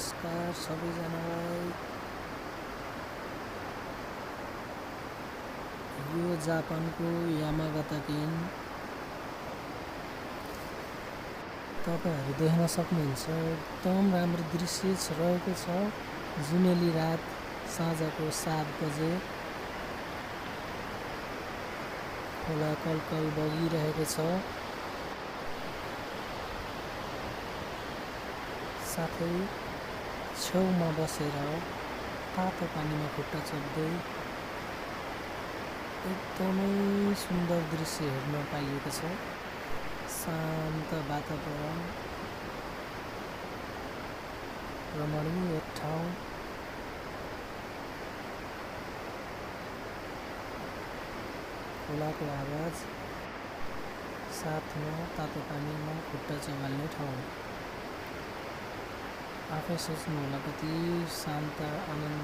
नमस्कार सबैजनालाई। यो जापानको यामागाता केन तपाईहरु देख्न सक्नुहुन्छ। एकदम राम्रो दृश्य रहेको छ। जुनेली रात साँझको 7 बजे खोला कलकल बगिरहेको छ। साथै छेउमा बसेर तातो पानीमा खुट्टा चोप्दै एकदमै सुन्दर दृश्य हेर्न पाइएको छ। शान्त वातावरण, रमणीय ठाउँ, खोलाको आवाज, साथमा तातो पानीमा खुट्टा चबाल्ने ठाउँ। आफै सोच्नुहोला कति शान्त आनन्द